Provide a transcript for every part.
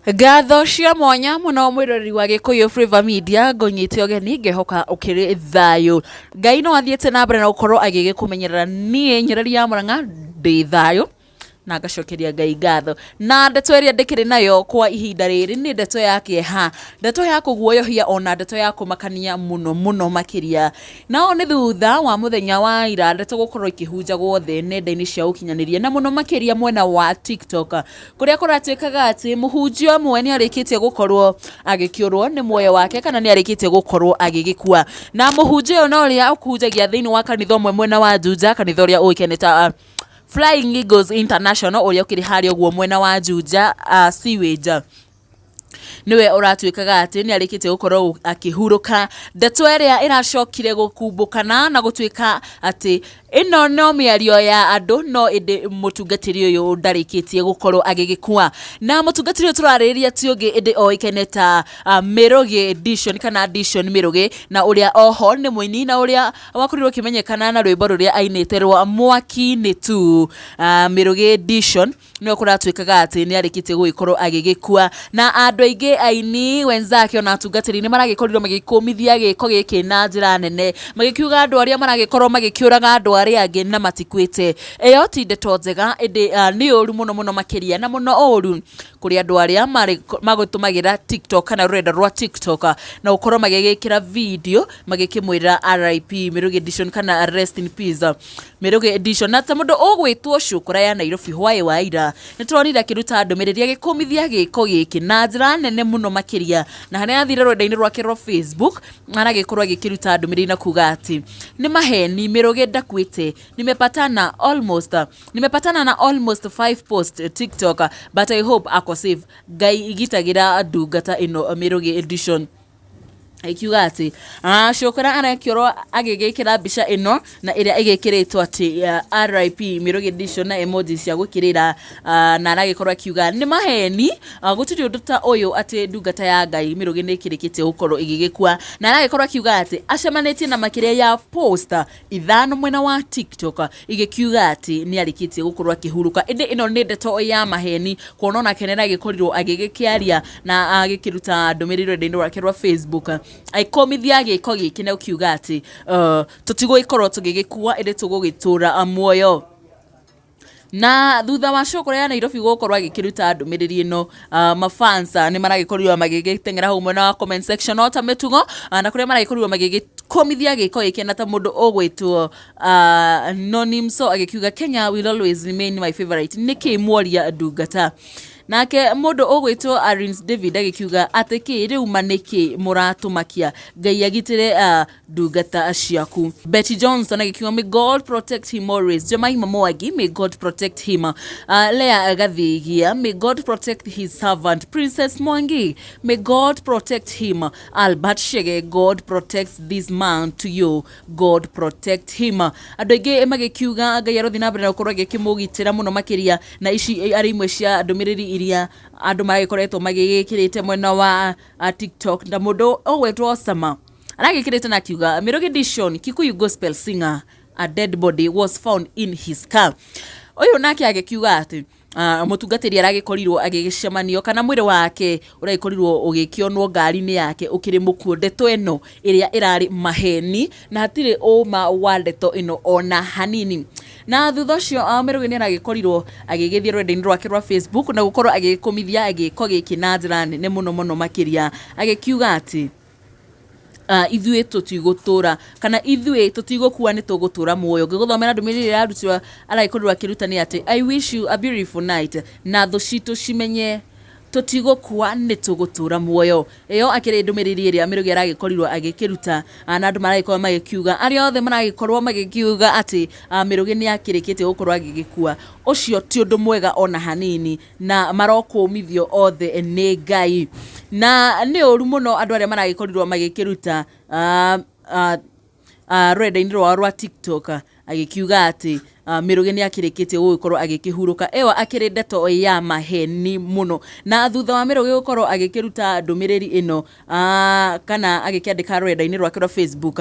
Ngatho cia mwanya mũno mwĩroreri wa Gĩkũyũ Flavour Media, ngũnyite ũgeni ngehoka ũkĩrĩ thayũ. Ngai no athiĩte na mbere na gũkorwo agĩgĩkũmenyerera. Niĩ Nyereri ya Mũrang'a ndĩ thayũ na ngacokeria Ngai ngatho. Na ndeto ĩrĩa ndĩkĩrĩ nayo kwa ihinda rĩrĩ nĩ ndeto ya kĩeha, ndeto ya kũguoyohia ona ndeto ya kũmakania mũno mũno makĩria. Na ũũ nĩ thutha wa mũthenya wa ira ndeto gũkorwo ikĩhunja gwothe nenda-inĩ cia ũkinyanĩria na mũno makĩria mwena wa TikTok, kũrĩa kũratuĩkaga atĩ mũhunjia ũmwe nĩ arĩkĩtie gũkorwo agĩkĩũrwo nĩ muoyo wake kana nĩ arĩkĩtie gũkorwo agĩgĩkua. Na mũhunjia ũyũ na ũrĩa ũkũhunjagia thĩinĩ wa kanitha ũmwe mwena wa Juja, kanitha ũrĩa ũĩkaine ta Flying Eagles International ũrĩa ũkĩrĩ harĩa ũguo mwena wa Juja Sewage, nĩwe ũratuĩkaga atĩ nĩ arĩkĩtie gũkorwo akĩhurũka. Ndeto ĩrĩa ĩracokire gũkumbũkana na gũtuĩka atĩ ĩno no mĩario ya andũ, no ĩndĩ mũtungatĩri ũyũ ndarĩkĩtie gũkorwo agĩgĩkua. Na mũtungatĩri ũyũ tũrarĩrĩria ti ũngĩ ĩndĩ oĩkaine ta Mĩrũgĩ Dishon kana Dishon Mĩrũgĩ, na ũrĩa oho nĩ mũini na ũrĩa wakorirwo akĩmenyekana na rwĩmbo rũrĩa ainĩte rwa Mwaki nĩ tu. Mĩrũgĩ Dishon nĩwe kũratuĩkaga atĩ nĩ arĩkĩtie gũgĩkorwo agĩgĩkua, na andũ aingĩ aini wenzake ona atungatĩri nĩ maragĩkorirwo magĩkũmithia gĩko gĩkĩ na njĩra nene, magĩkiuga andũ arĩa maragĩkorwo magĩkĩũraga andũ arĩa angĩ na matikuĩte, ĩyo ti ndeto njega, ĩndĩ nĩ ũru mũno mũno makĩria, na mũno ũru kũrĩ andũ arĩa magĩtũmagĩra TikTok kana rũrenda rwa TikTok na gũkorwo magĩgĩkĩra video magĩkĩmwĩra RIP Mĩrũgĩ Edition kana rest in peace Mĩrũgĩ Edition. Na ta mũndũ ũgwĩtwo Cũkũra ya Nairobi hwaĩ wa ira, nĩ tũronire akĩruta ndũmĩrĩri agĩkũmithia gĩko gĩkĩ na njĩra nene mũno makĩria, na harĩa athire rũrenda-inĩ rwake rwa Facebook aragĩkorwo agĩkĩruta ndũmĩrĩri na kuga atĩ nĩ maheni, Mĩrũgĩ ndakuĩte, nimepatana almost nimepatana na almost 5 post TikTok, but I hope ako safe. Ngai gitagĩra ndungata ĩno Mĩrũgĩ Edition. Ĩkiuga atĩ Cũkũra arekĩrwo agĩgĩkĩra mbica ĩno na ĩrĩa ĩgĩkĩrĩtwo atĩ RIP Mĩrũgĩ Edition na emoji cia gũkĩrĩra, na aragĩkorwo akiuga nĩ maheni, gũtirĩ ũndũ ta ũyũ atĩ ndungata ya Ngai Mĩrũgĩ nĩ ĩkĩrĩkĩtie gũkorwo ĩgĩgĩkua, na aragĩkorwo akiuga atĩ acemanĩtie na makĩria ya post ithano mwena wa TikTok igĩkiuga atĩ nĩ arĩkĩtie gũkorwo akĩhurũka, ĩndĩ ĩno nĩ ndeto ya maheni, kuona onake nĩ aragĩkorirwo agĩgĩkĩaria na agĩkĩruta ndũmĩrĩri rũrenda-inĩ rwake rwa Facebook agĩkũmithia gĩko gĩkĩ na gũkiuga atĩ tũtigũgĩkorwo tũgĩgĩkua ĩndĩ tũgũgĩtũra muoyo. Na thutha wa Cũkũrũ ya Nairobi gũkorwo agĩkĩruta ndũmĩrĩri ĩno, mafans nĩ maragĩkorirwo magĩgĩteng'era hau mwena wa comment section o ta mĩtugo, na kũrĩa maragĩkorirwo magĩgĩkũmithia gĩko gĩkĩ, na ta mũndũ ũgwĩtwo Nonimso agĩkiuga, "Kenya will always remain my favorite, nĩkĩ mworia ndungata?" Nake mũndũ ũgwĩtwo Arins David agĩkiuga atĩ kĩ rĩu ma nĩkĩ mũratũmakia, Ngai agitĩre ndungata ciaku. Betty Johnson agĩkiuga, "May God protect him always." Jemima Mwangi, "May God protect him." Lea Gathigia, "May God protect his servant." Princess Mwangi, "May God protect him." Albert Shege, "God protects this man to you, God protect him." Andũ aingĩ magĩkiuga Ngai arothiĩ na mbere na gũkorwo agĩkĩmũgitĩra mũno makĩria, na ici arĩ imwe cia ndũmĩrĩri iria andũ maragĩkoretwo magĩgĩkĩrĩte mwena wa TikTok, na mũndũ ũgwĩtwo Sama aragĩkĩrĩte na akiuga, "Mĩrũgĩ Dishon, Kikuyu gospel singer, a dead body was found in his car." Ũyũ nake agĩkiuga atĩ mũtungatĩri aragĩkorirwo agĩgĩcemanio kana mwĩrĩ wake ũragĩkorirwo ũgĩkĩonwo ngari-inĩ yake ũkĩrĩ mũkuũ, ndeto ĩno ĩrĩa ĩrarĩ maheni na hatirĩ ũma wa ndeto ĩno ona hanini. Na thutha ũcio Mĩrũgĩ nĩ aragĩkorirwo agĩgĩthiĩ rũrenda-inĩ rwake rwa Facebook na gũkorwo agĩkũmithia gĩko gĩkĩ na njĩra nene mũno mũno makĩria, agĩkiuga atĩ ithuĩ tũtigũtũra kana ithuĩ tũtigũkua, nĩ tũgũtũra muoyo. Ngĩgũthomera ndũmĩrĩri ĩrĩa yarutirwo aragĩkorirwo akĩruta nĩ atĩ, "I wish you a beautiful night, na thũ citũ cimenye tũtigũkua, nĩ tũgũtũra muoyo." Ĩyo akĩrĩ ndũmĩrĩri ĩrĩa Mĩrũgĩ aragĩkorirwo agĩkĩruta, na andũ maragĩkorwo magĩkiuga, arĩa othe maragĩkorwo magĩkiuga atĩ Mĩrũgĩ nĩ akĩrĩkĩtie gũkorwo agĩgĩkua, ũcio ti ũndũ mwega ona hanini, na marokũmithio othe nĩ Ngai. Na nĩ ũru mũno andũ arĩa maragĩkorirwo magĩkĩruta rũrenda-inĩ rwao rwa TikTok agĩkiuga atĩ Mĩrũgĩ nĩ akĩrĩkĩtie gũgĩkorwo agĩkĩhurũka. Ĩyo akĩrĩ ndeto ya maheni mũno. Na thutha wa Mĩrũgĩ gũkorwo agĩkĩruta ndũmĩrĩri ĩno kana agĩkĩandĩka rũrenda-inĩ rwake rwa Facebook,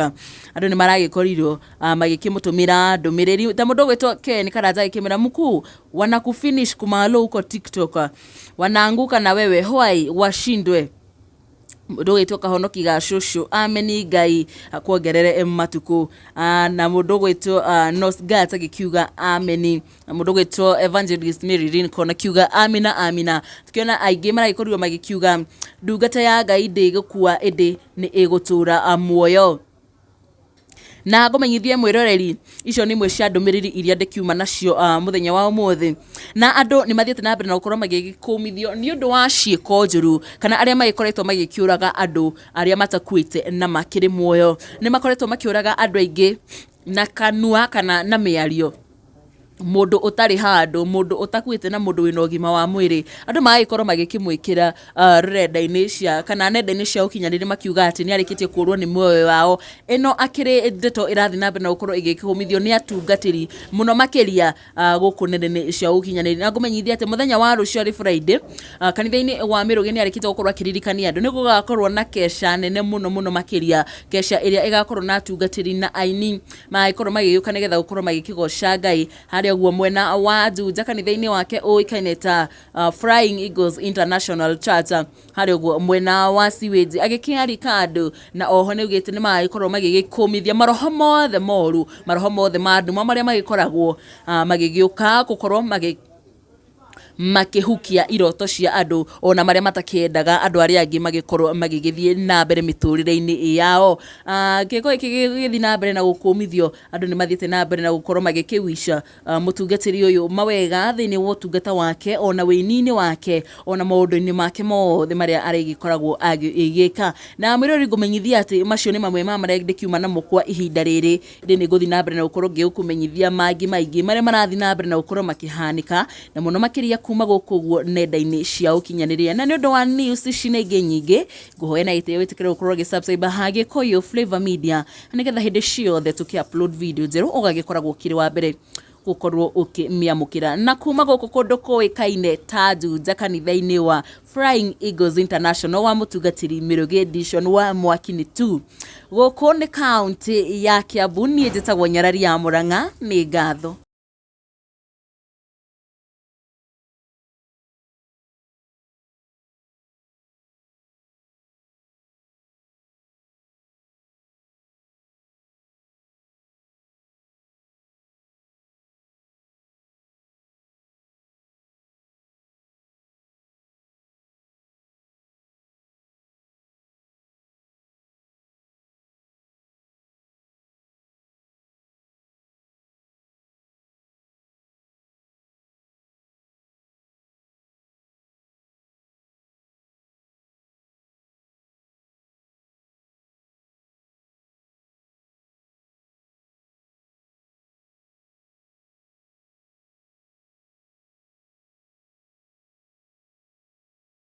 andũ nĩ maragĩkorirwo magĩkĩmũtũmĩra ndũmĩrĩri ta mũndũ ũgwĩtwo Ken Karanja agĩkĩmwĩra mkuu, wanakufinish kumalo huko TikTok, wanaanguka na wewe hwai washindwe. Mũndũ ũgwĩtwo Kahonoki ga cũcũ, ameni Ngai akuongerere matukũ. Na mũndũ ũgwĩtwo Nosgat agĩkiuga ameni. Na mũndũ ũgwĩtwo Evangelist Mary Lincoln akiuga amina amina. Tukiona aingĩ maragĩkorirwo magĩkiuga ndungata ya Ngai ndĩgũkua ĩndĩ nĩ ĩgũtũra muoyo. Na ngũmenyithie mwĩroreri, icio nĩ imwe cia ndũmĩrĩri iria ndĩkiuma nacio mũthenya wa ũmũthĩ. Na andũ nĩ mathiĩte na mbere na gũkorwo magĩkũmithio nĩ ũndũ wa ciĩko njũru, kana arĩa magĩkoretwo magĩkĩũraga andũ arĩa matakuĩte na makĩrĩ muoyo. Nĩ makoretwo makĩũraga andũ aingĩ na kanua kana na mĩario. Mũndũ ũtarĩ handũ, mũndũ ũtakuĩte na mũndũ wĩna ũgima wa mwĩrĩ, andũ magagĩkorwo magĩkĩmwĩkĩra rũrenda-inĩ cia kana nenda-inĩ cia ũkinyanĩria makiuga atĩ nĩ arĩkĩtie kũrwo nĩ muoyo wao. Ĩno akĩrĩ ndeto ĩrathiĩ na mbere na gũkorwo ĩgĩkũmithio nĩ atungatĩri mũno makĩria gũkũ nenda-inĩ cia ũkinyanĩria. Na ngũmenyithie atĩ mũthenya wa rũciũ arĩ Friday, kanitha-inĩ wa Mĩrũgĩ nĩ arĩkĩtie gũkorwo akĩririkania andũ nĩ gũgakorwo na keca nene mũno mũno makĩria, keca ĩrĩa ĩgakorwo na atungatĩri na aini magĩkorwo magĩgĩũka nĩgetha gũkorwo magĩkĩgoca Ngai harĩa ũguo mwena wa Juja kanitha-inĩ wake ũĩkaine ta Flying Eagles International Church harĩa ũguo mwena wa Sewage agĩkĩarika andũ, na oho nĩ augĩte nĩ magagĩkorwo magĩgĩkũmithia maroho mothe moru, maroho mothe ma nduma marĩa magĩkoragwo magĩgĩũka gũkorwo magĩ makĩhukia iroto cia andũ ona marĩa matakĩendaga andũ arĩa angĩ magĩkorwo magĩgĩthiĩ na mbere mĩtũrĩre-inĩ yao. Gĩko gĩkĩ gĩgĩthiĩ na mbere na gũkũmithio, andũ nĩ mathiĩte na mbere na gũkorwo magĩkĩwica mũtungatĩri ũyũ mawega thĩinĩ wa ũtungata wake ona wĩini-inĩ wake ona maũndũ-inĩ make mothe marĩa arĩgĩkoragwo agĩgĩka. Na mwĩroreri ngũmenyithia atĩ macio nĩ mamwe ma marĩa ndĩkiuma namo kwa ihinda rĩrĩ. Ĩndĩ nĩ ngũthiĩ na mbere na gũkorwo ngĩgũkũmenyithia mangĩ maingĩ marĩa marathiĩ na mbere na gũkorwo makĩhanĩka, na mũno makĩria kuma gũkũ ũguo nenda-inĩ cia ũkinyanĩria. Na nĩ ũndũ wa news ici na ingĩ nyingĩ, ngũhoya na gĩtĩo wĩtĩkĩre gũkorwo ũgĩ subscribe ha Gĩkũyũ Flavour Media, nĩgetha hĩndĩ ciothe tũkĩ upload video njerũ ũgagĩkoragwo ũkĩrĩ wa mbere gũkorwo ũkĩmĩamũkĩra. Na kuma gũkũ kũndũ kũĩkaine ta Juja kanitha-inĩ wa Flying Eagles International wa mũtungatĩri Mĩrũgĩ Edition wa Mwakini 2. Gũkũ nĩ kaũntĩ ya Kiambu, niĩ njĩtagwo Nyarari ya Mũrang'a, nĩ ngatho.